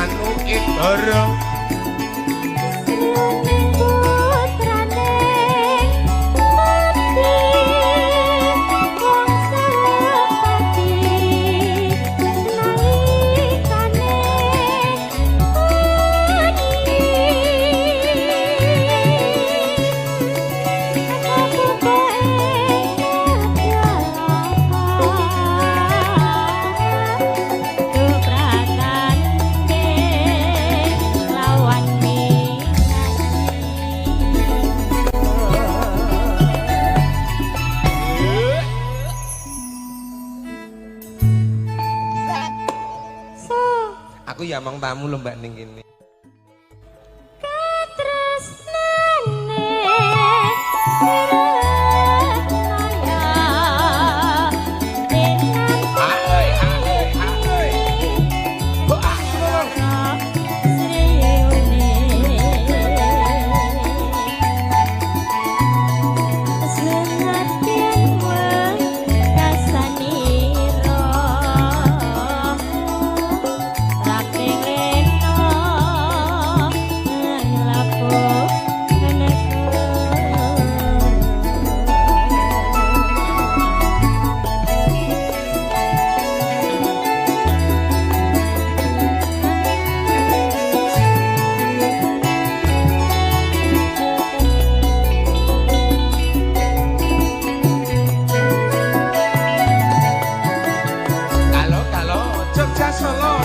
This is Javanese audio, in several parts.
Sanuke dara. Putrane mati wong sepati nalikane Aku ya mong tamu lho Mbak ning kene. Katresnane Ahoi, ahoi, ahoi. Mbok ah, Kalau kalau Jogja Solo.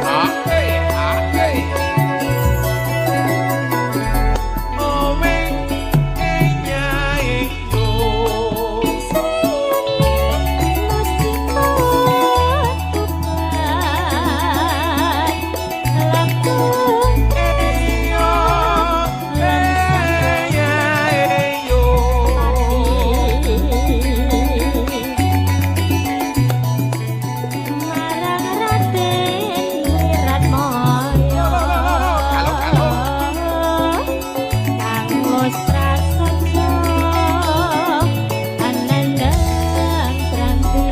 Oke, oke. Owe enyae yo. Eyo, enyae yo. Marang Raden Wiratmaya. Kalau kalau. Kang wis prasaja anandang kranti.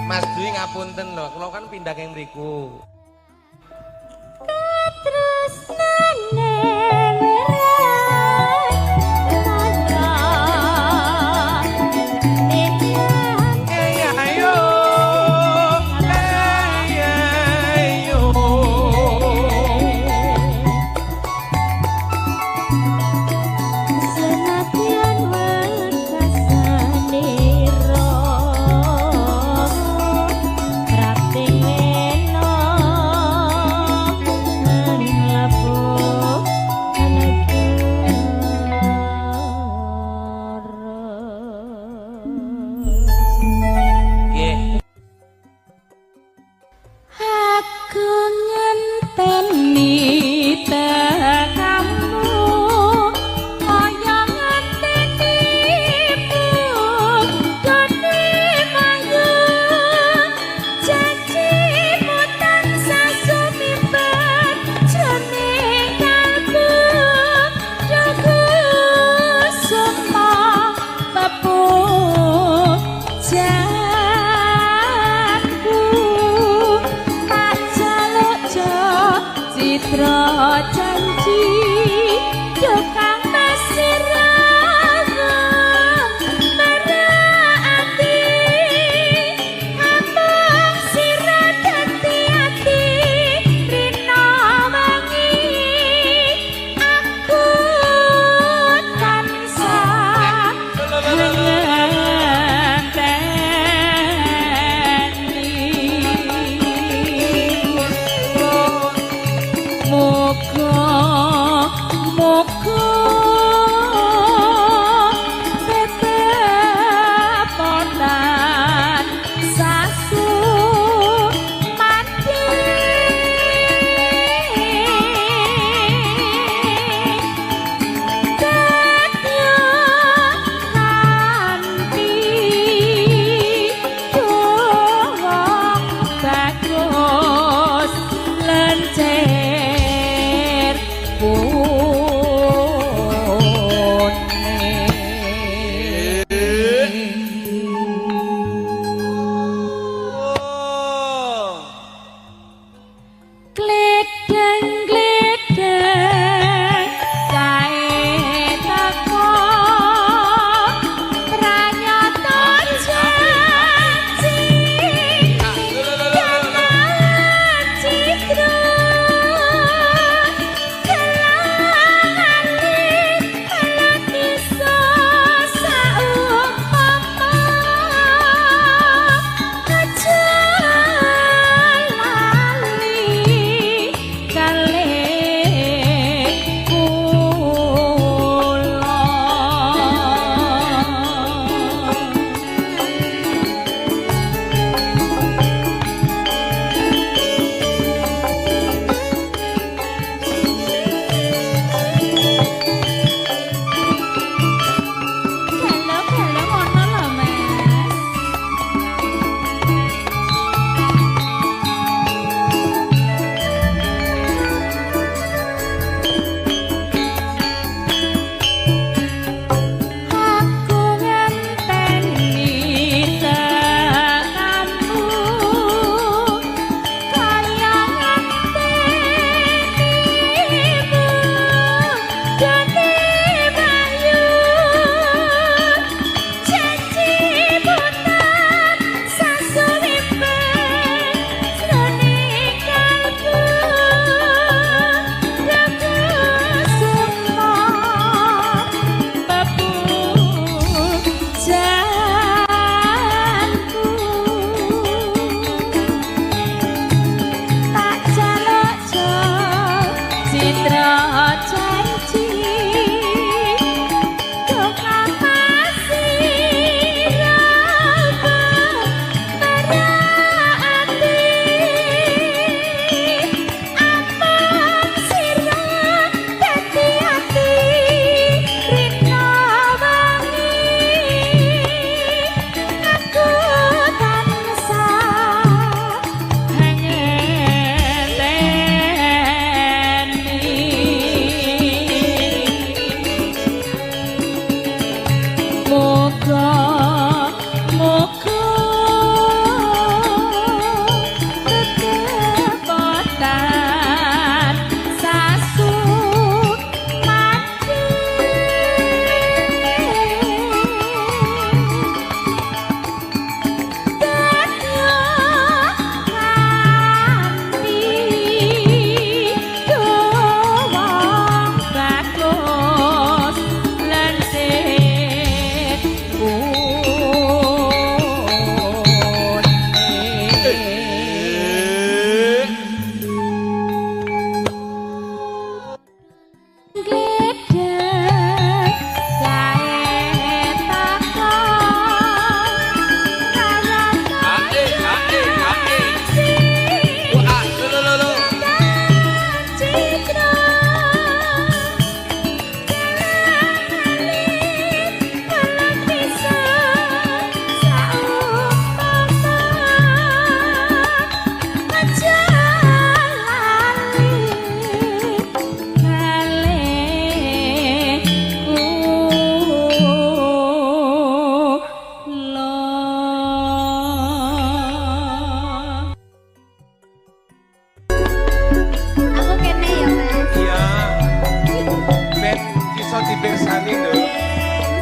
Mas Dwi ngapunten lho, kula kan pindah ke mriku. Katresnane wirat Ayo, ayo. Senadyan wekasanira prapting lena ing labuh negara. Dipirsani lho.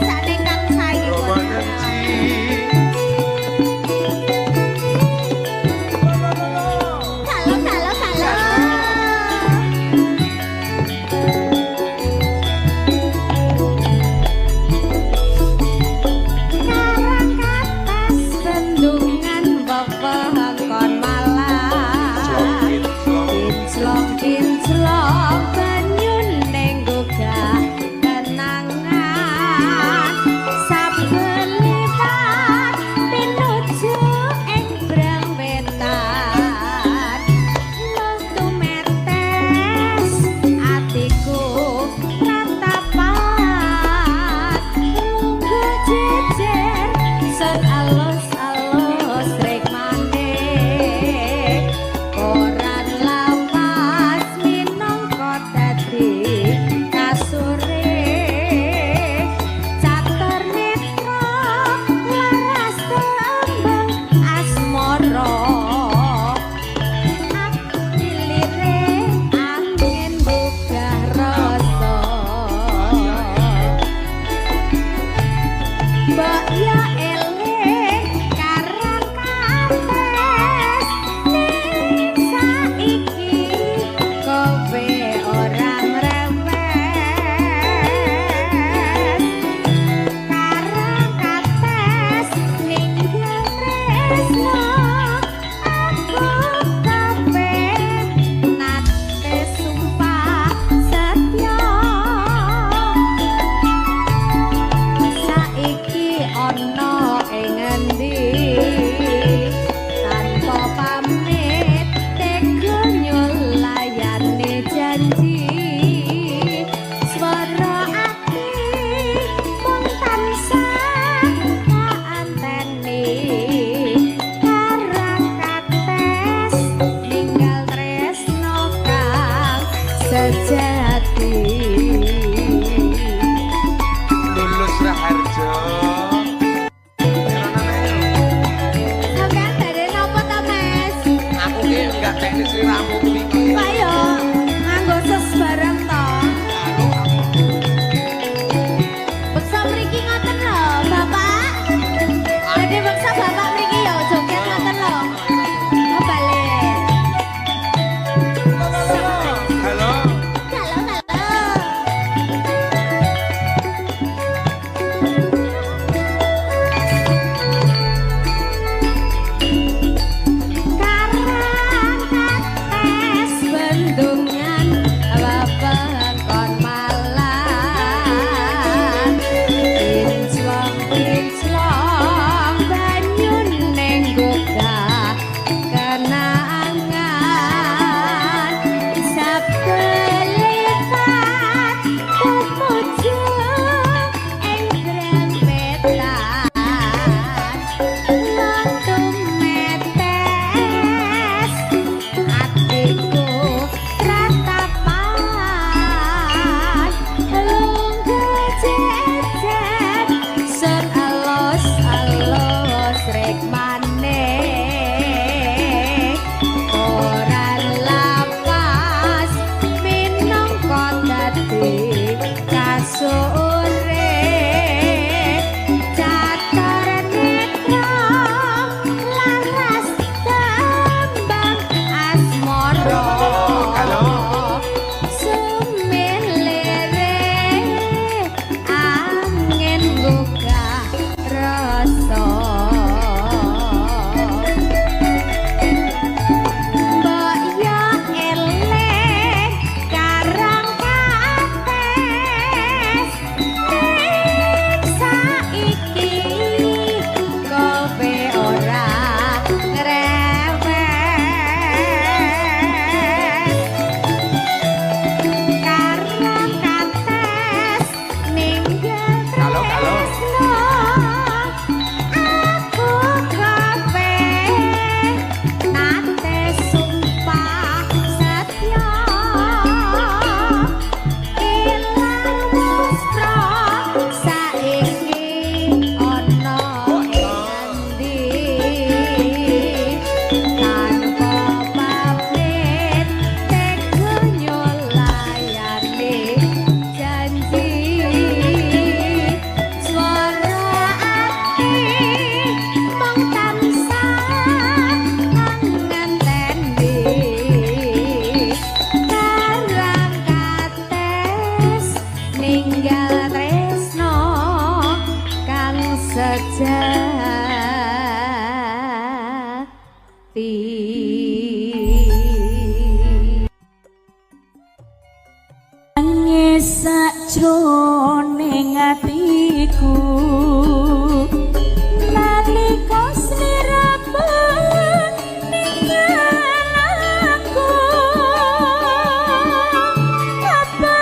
Mesakne Kang Sayu. Rama Kenci. Halo, halo, halo. Karang katas bendungan wewengkon Malang. Kinclong. Kinclong kinclong banyune nggugah kenangan. Saben liwat pinuju ing Brang Wetan. Luh tumetes atiku ratapan. Lungguh jejer sun alus-alus rikmane. Koran lawas minangka dadi kasure. Catur netra laras tembang asmara. Aku angin gugah rasa. Mbok ya eling Sajroning atiku nalika sliramu ninggal aku, apa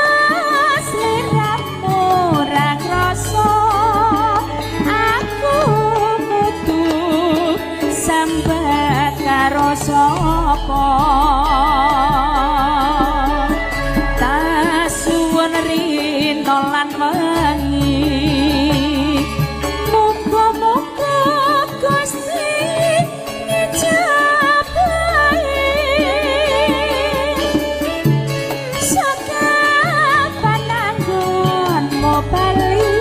sliramu ora krasa aku kudu sambat karo sapa? Suwun rina lan wengi, muga-muga Gusti ngijabahi. Saka pananggonmu bali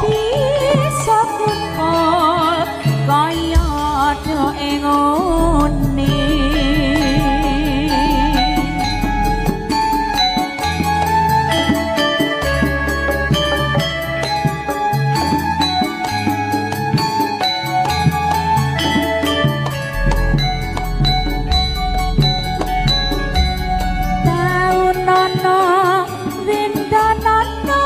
bisa kumpul kaya do ing ngene. Taunono windonono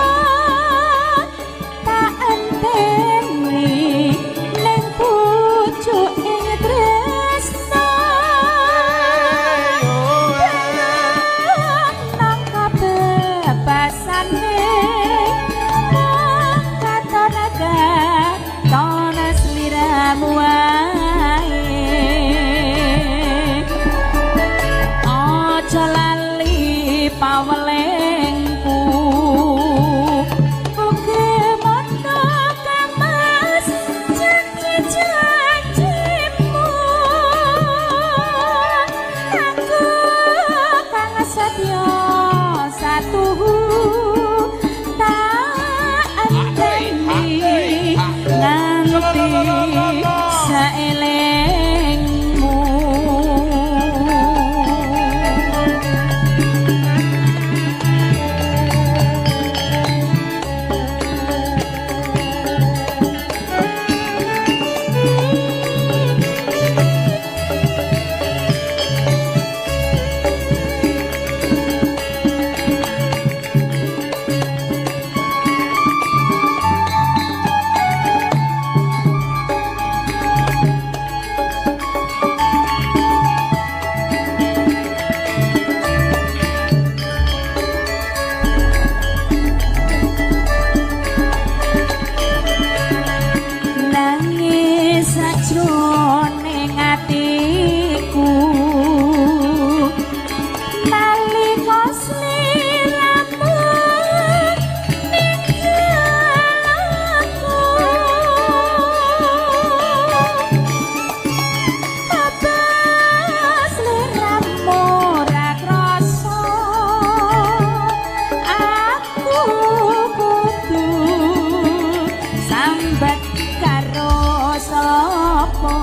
tak enteni ning pucuking tresna, nang kabebasane mung katon katon sliramu wae. Aja lali pawelengku, mugi mono kang mas janji-janjimu, aku kang setya satuhu tak enteni nganti saelengmu. Nangis sajroning atiku nalika sliramu ninggal aku, apa sliramu ora krasa aku kudu sambat karo sapa?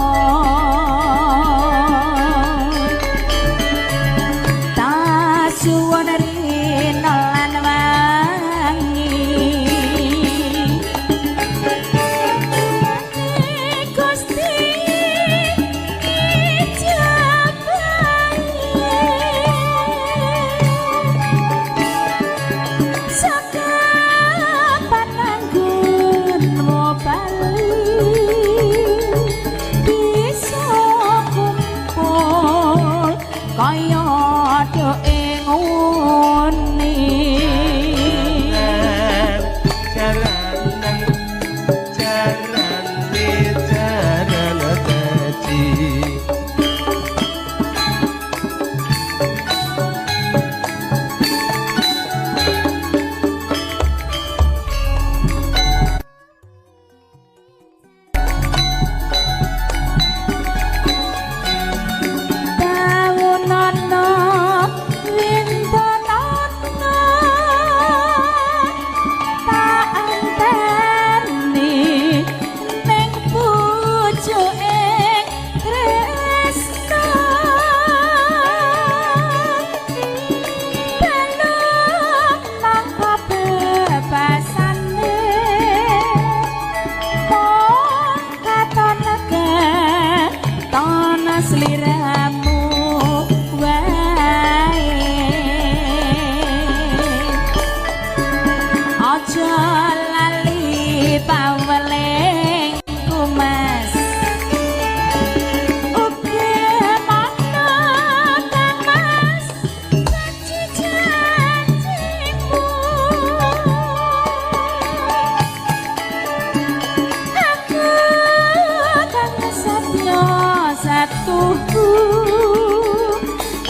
Jatuhku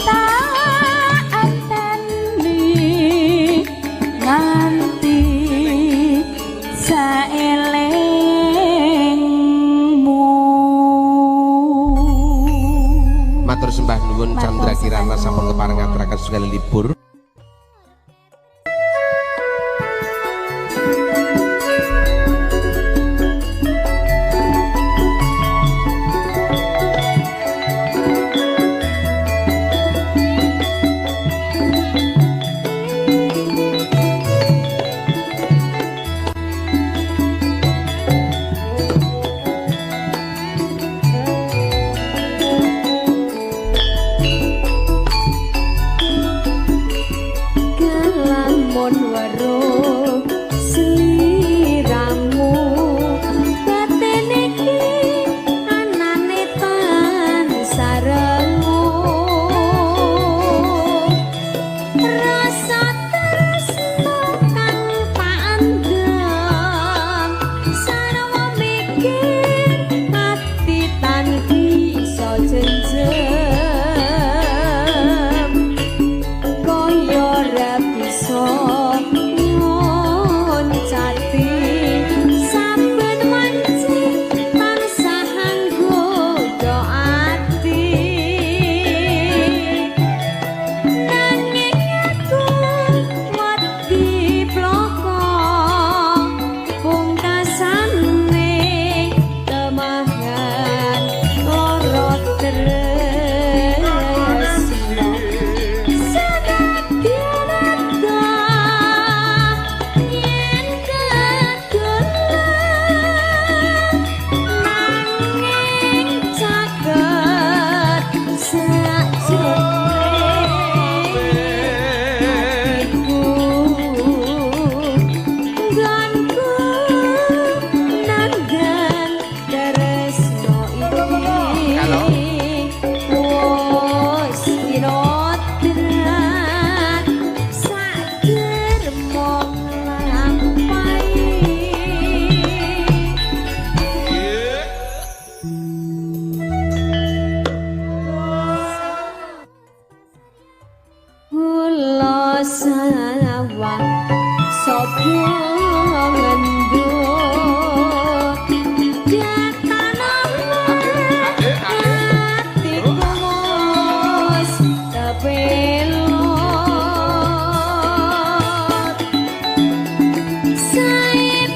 tak anteni nganti saelengmu. Matur sembah nuwun. Matur Chandra Kirana sembah sampun nuwun. Kepareng ngaturaken sekali libur. Kelamun weruh sliramu, batin iki anane tansah rengu. Rasa tresno kang tak andhem, sarwa mikir ati tan bisa jenjem, kaya ora bisa ngoncati. Saben wanci tansah nggodha ati, nanging aku wedi bloko pungkasane temahan lara tresno. Senadyan yen kedolan, nanging caket sakjroning atiku, nggonku nandhang tresno iki wis kinodran sagermo nglampahi. Kula sawah sapa ngendut jatanama atiku wis kepelot. Sae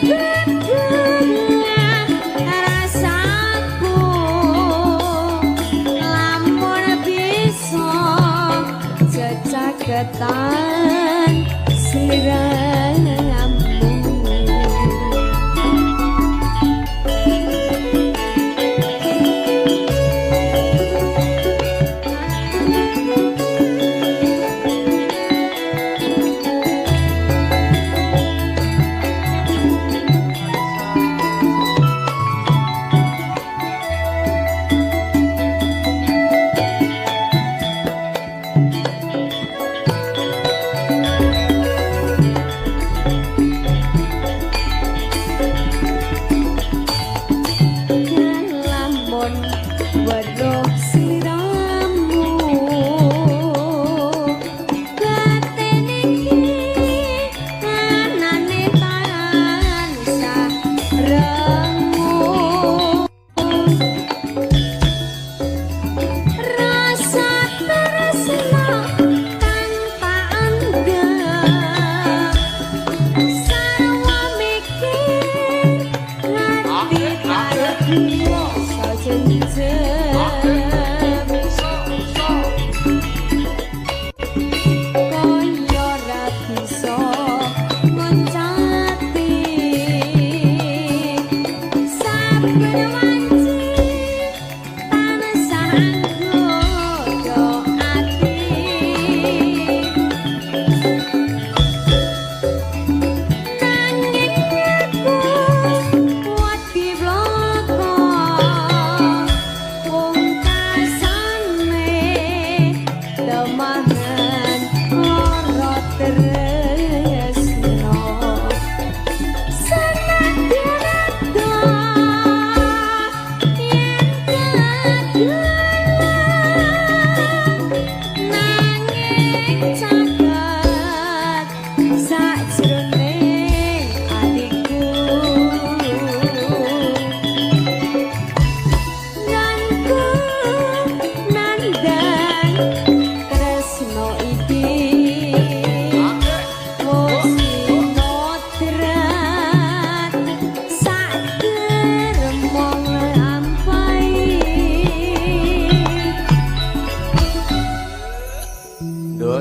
rasaku lamun bisa jecaketan sliramu. Lamun weruh sliramu, batin iki anane tansah rengu. Rasa tresno kang tak andhep, sarwa mikir ati tan bisa jenjem, kaya ora bisa ngoncati. Saben wanci tansah nggodha ati, nanging aku wedi bloko.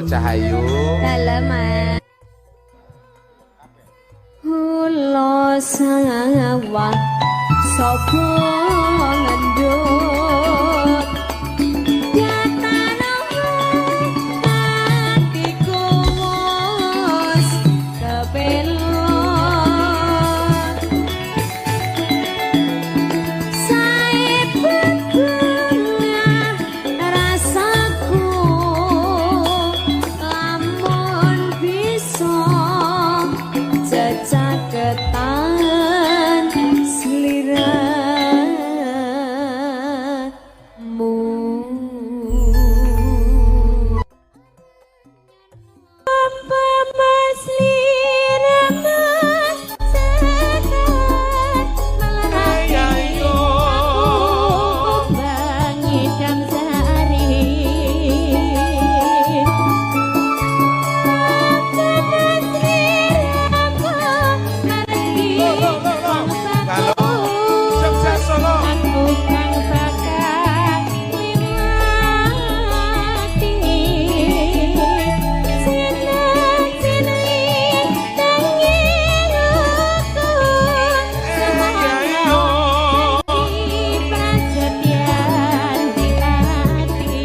Cahayu. Dalem Mas. Kula sawah sapa ngendut Yatana atiku wis kepelot Sae bebungah rasaku lamun bisa cecaketan sliramu. Apa mas liramu sekat melarati aku bangidam sari. Jogja Solo. Aku kang bakal liwati seneng-seneng nanging aku Ayo. Prasetyan ning ati.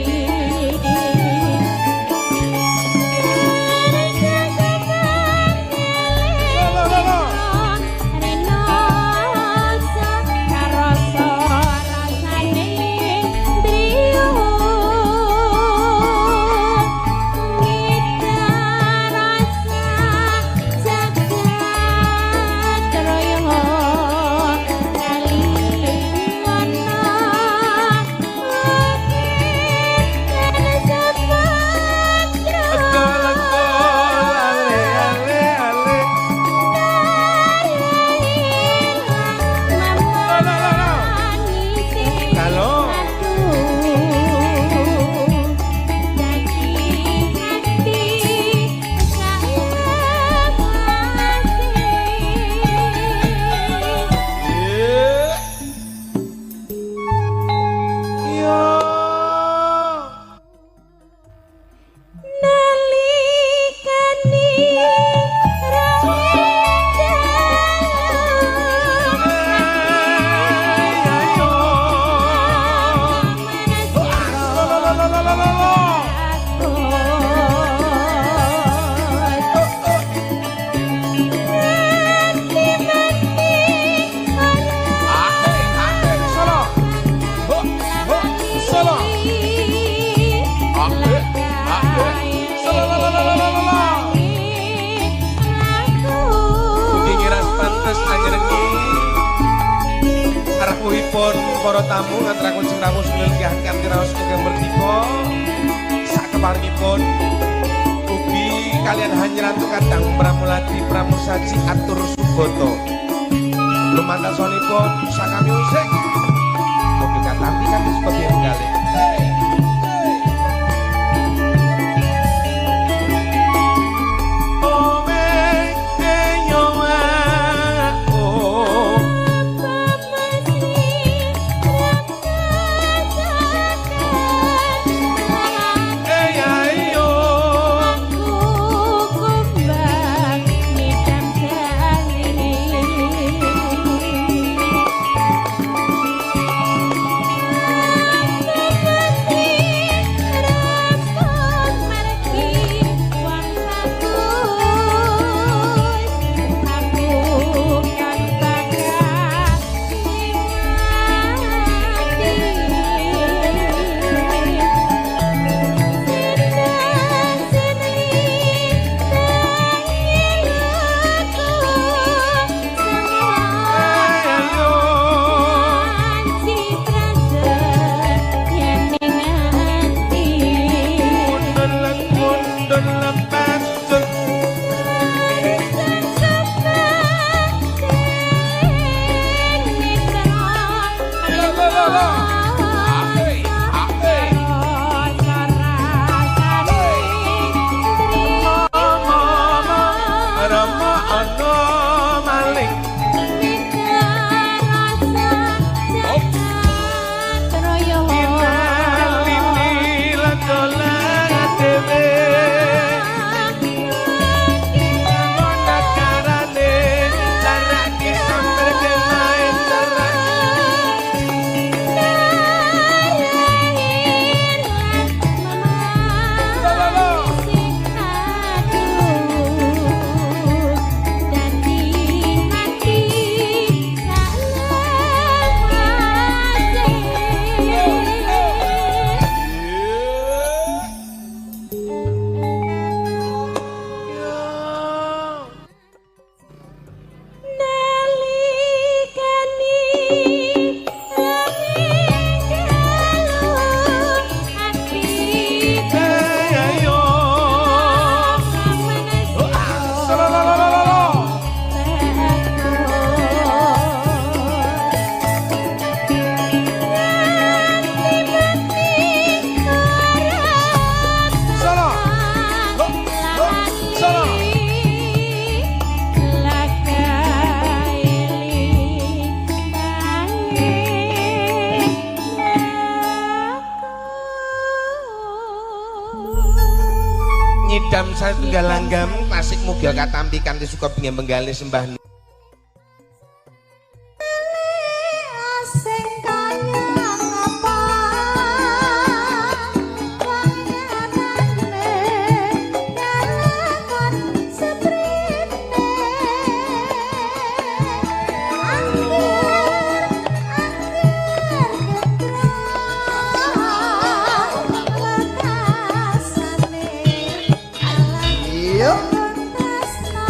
Lo lo lo. Renosa karasa rasane driyo ngita rasa jagat raya kali wana lan sepatra Gol ale ale ale. Lo lo lo lo. Halo. Yo. Ayo. Lo lo lo lo lo lo lo. Ake ake Solo. Ho ho Solo. Ake ake Solo lo lo lo lo lo lo. Mugi ngiras pantes anjenengi rawuhipun para tamu ngaturaken sing rawuh sumilgihan kanthi raos ingkang merdika sakeparengipun ugi kalian hanyrantu kadang pramuladi pramusaji atur sugoto lumantasonipun Saka Music mugi katampi kanthi sebagian kalih. Dhewe. Ngidam satunggal langgam klasik mugia katampi kanthi suka bingah benggale sembah. Asing kaya ngapa wanyanane ngalakon seprene angger angger gendra lekasane Iya. tresna.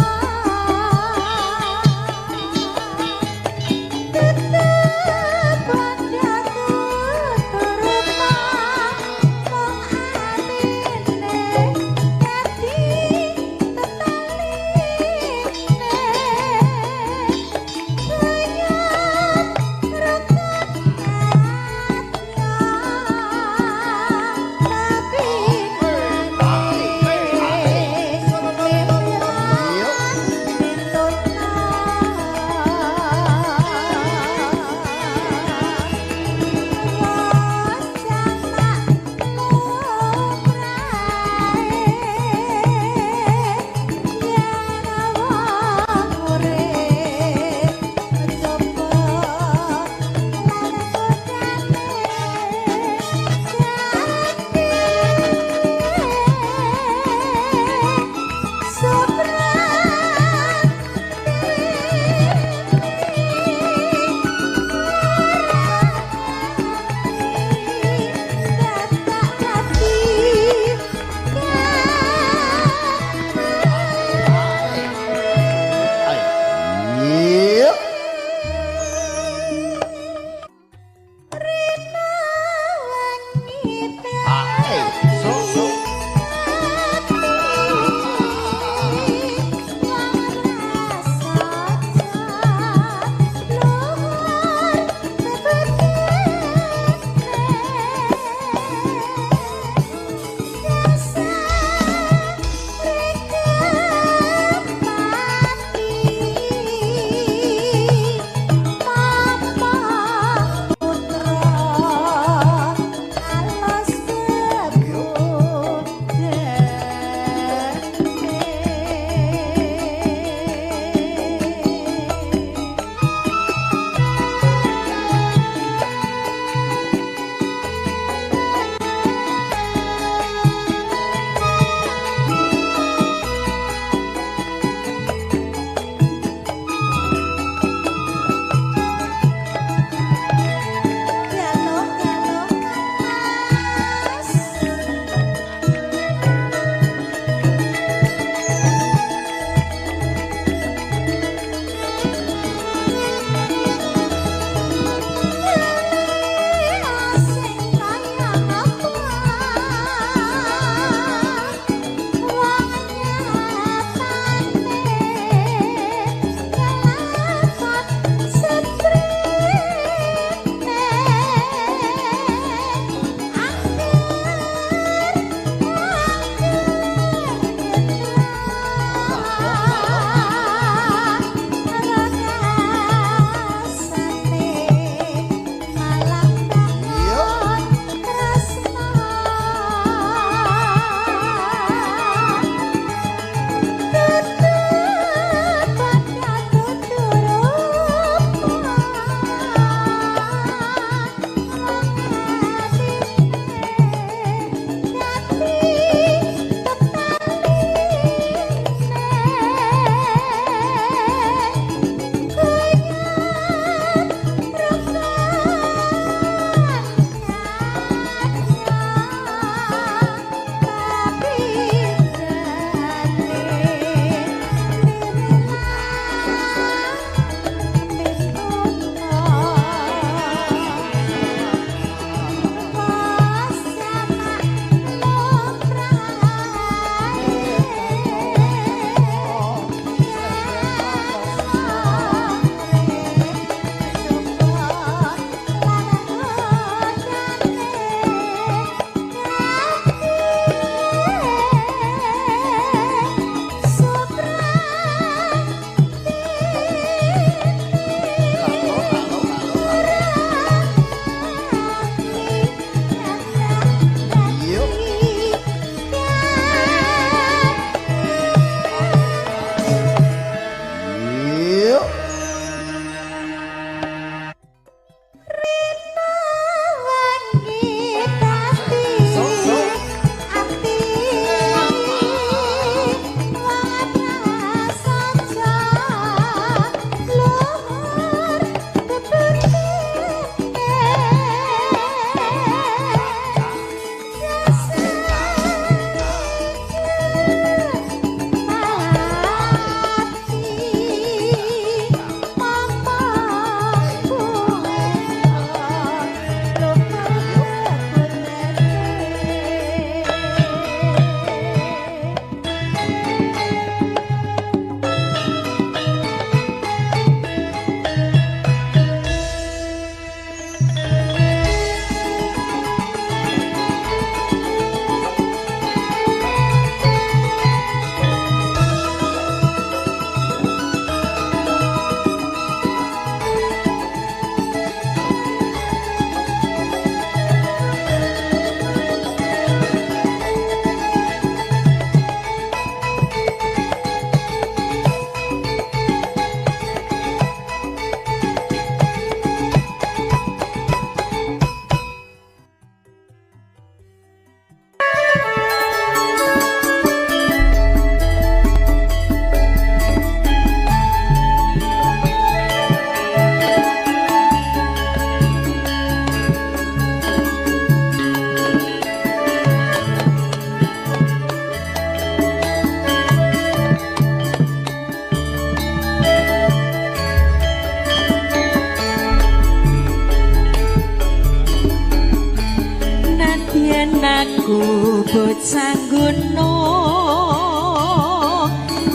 Nadyan aku bocah gunung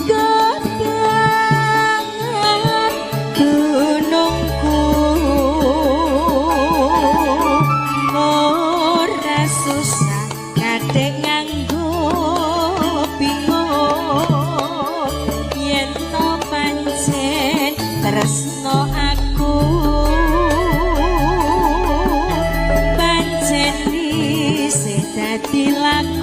kebanget gunungku, ora susah kadek nganggo bingung yen to pancen tresno aku, pancen isih dadi lakon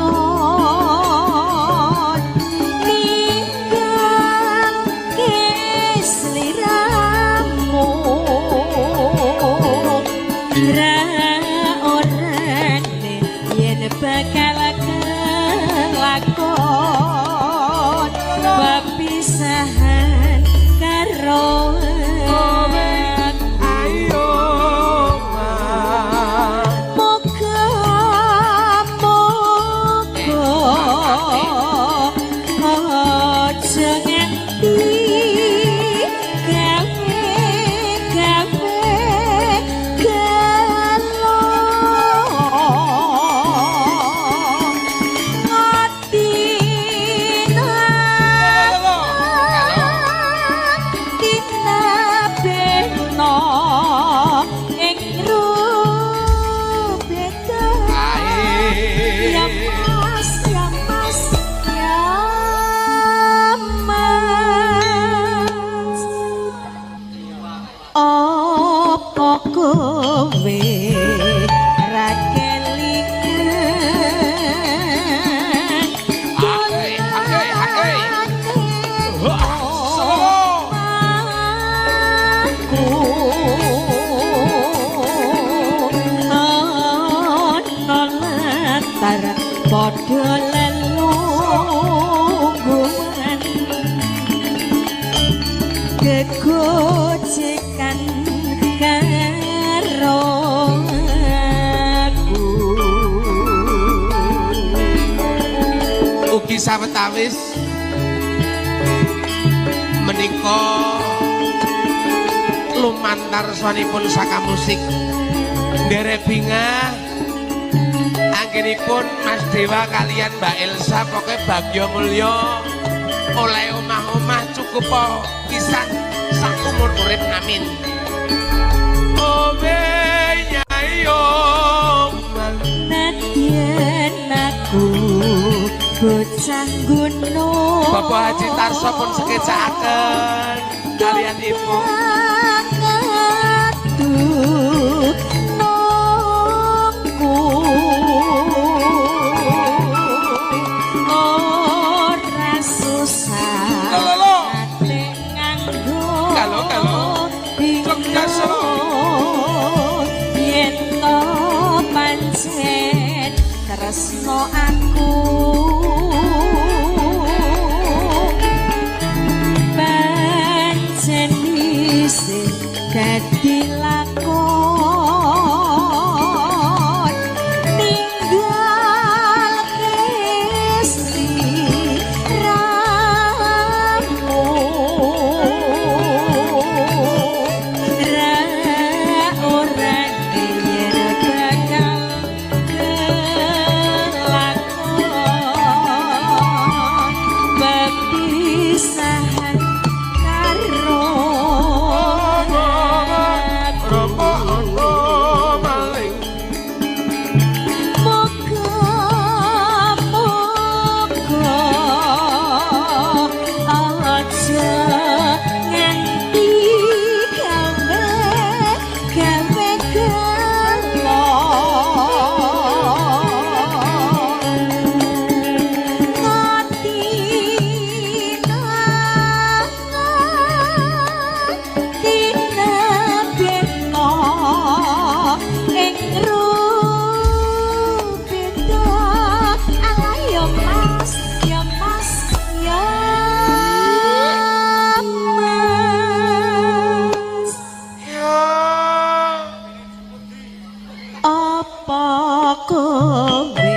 ninggalke sliramu ra orane yen bakal kelakon pepisahan karo aku. Ayo. Moga moga aja nganti gawe gawe gelo ngati tinabeno ing rubeda. Ya mas, ya mas, ya mas, apa kowe ra kelingan? Oke, oke, oke. Solo. Aku ana latar padha lelungguhan gegojekan karo aku. Ugi sawetawis menika lumantar swanipun Saka Musik nderek bingah anggenipun Mas Dewa kalian Mbak Elsa, pokoke bagya mulya, oleh omah-omah cukup pisan sak umur urip, amin. Owe nyai omah. Nadyan aku bocah gunung. Bapak Haji Tarso pun sekecakaken kalian Ibu. Nunggu ora susah Lho, lho, lho. ate nganggo Kalau, kalau. Jogja, Solo. Yen to pancen tresno aku, pancen isih dadi lakon ninggalke sliramu ra ora yen bakal kelakon pepisahan karo Rama aku. ana maling. Moga moga aja nganti gawe gawe gelo ngati tinabeno ing rubeda. Ayo mas, ya mas, ya mas, Ya. Apa kowe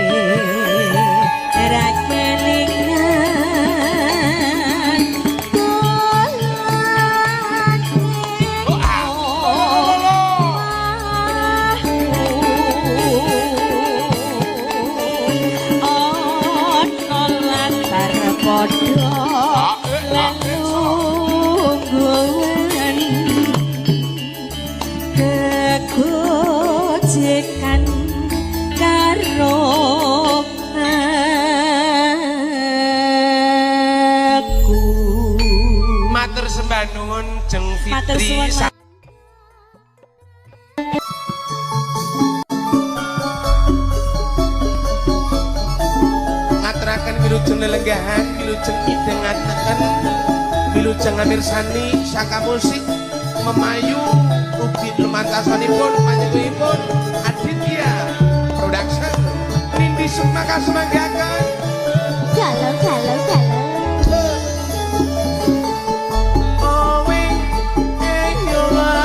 ra kelingan dolan Oh, ah. Lo, lo, lo. karo aku. Matur sembah nuwun Jeng Matur Fitri. suwun. Ngaturaken wilujeng lelenggahan, wilujeng midhangaken, wilujeng ngamirsani saka musik memayu ugi lumantasanipun panjenenganipun Aditya Production. Nindi Sukma kasumanggaken. Galau galau galau. Owing ing yola.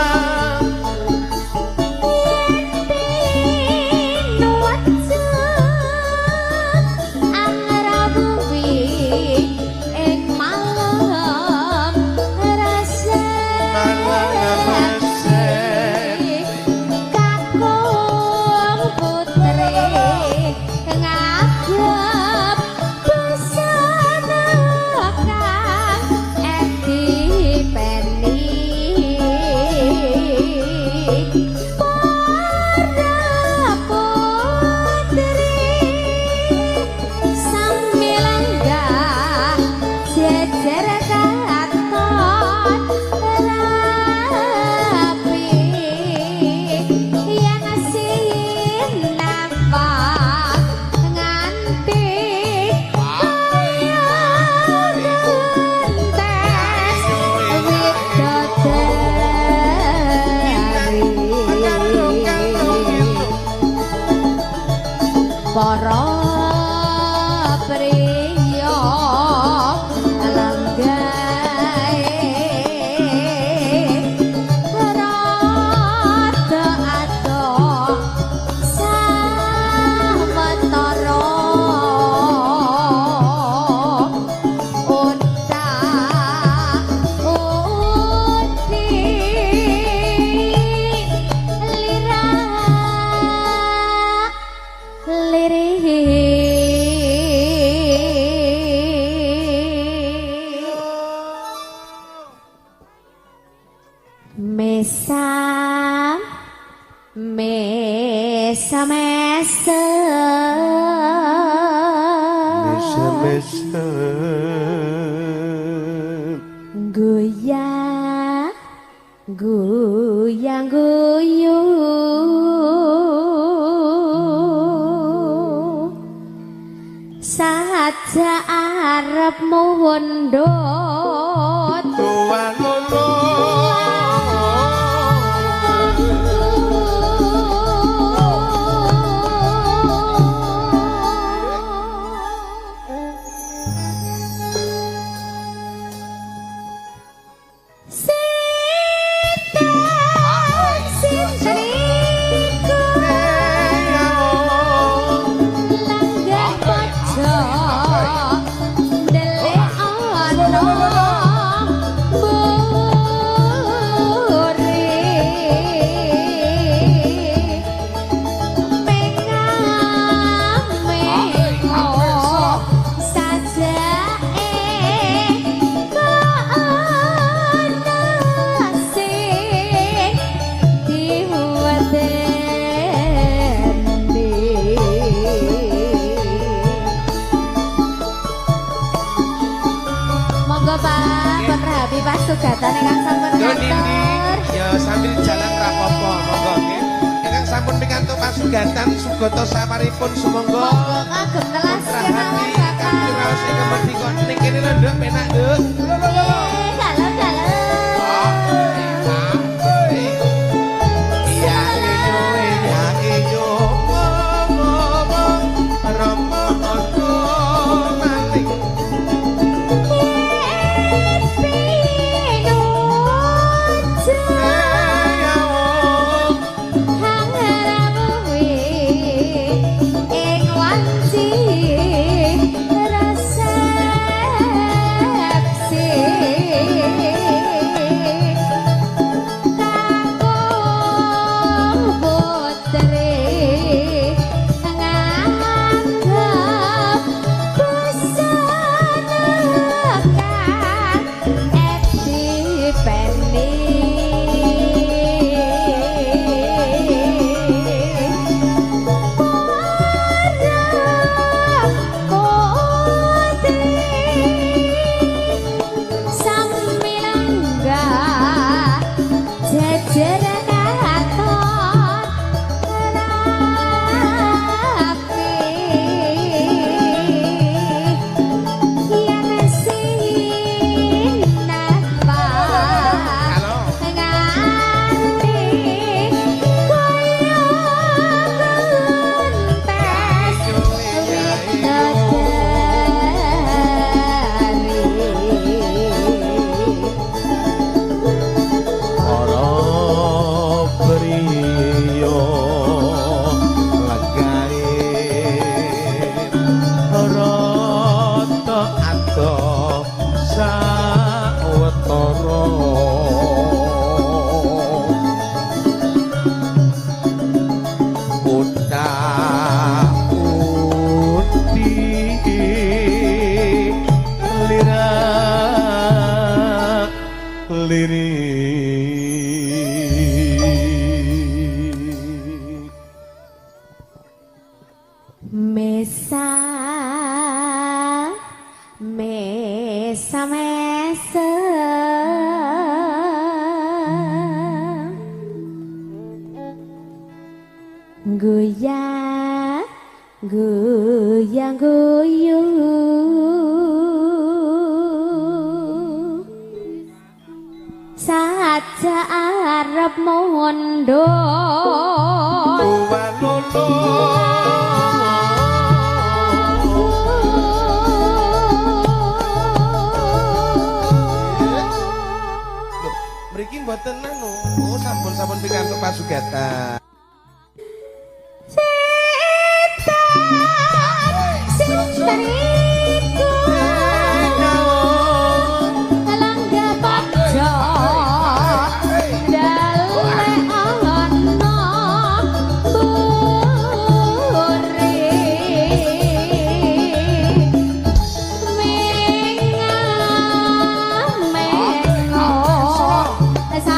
Para putri sami lenggah jejer katon rapi yen sinampak nganti kaya gentes widodari. Para priya lenggahe rada adoh sawetara unta uti lirak lirih mesam mesam mesem Mesem-mesem. goyang goyang guyu saja arep mundhut. Tuan lolo. Lenggah pojok ndelik ana mburi menga-mengo sajake kok ana sing diwedeni. Monggo Pak, Putra Habib pasugatan ingkang sampun Yo Nindi, ngatur. ya sambil jalan rapopo monggo nggih. Ingkang sampun pikantuk pasugatan sugata saparipun sumangga. Monggo kagem telas Putra kemawon Hati Bapak. kanthi raos ing kemerdika ning kene lho Nduk, penak Nduk. Lho lho lho. Dalam dalam. Iya iyo iya iyo ngomong Rama ana maling. Ing wanci resepsi. Undi lira lirik. Mesa mesa mesa Goyang goyang guyu Saja arep mondok. Lho, mriki mboten anu, oh sampun-sampun pikantuk pasugatan. Sinten iku langga pojok dale ana buri menga mengo sa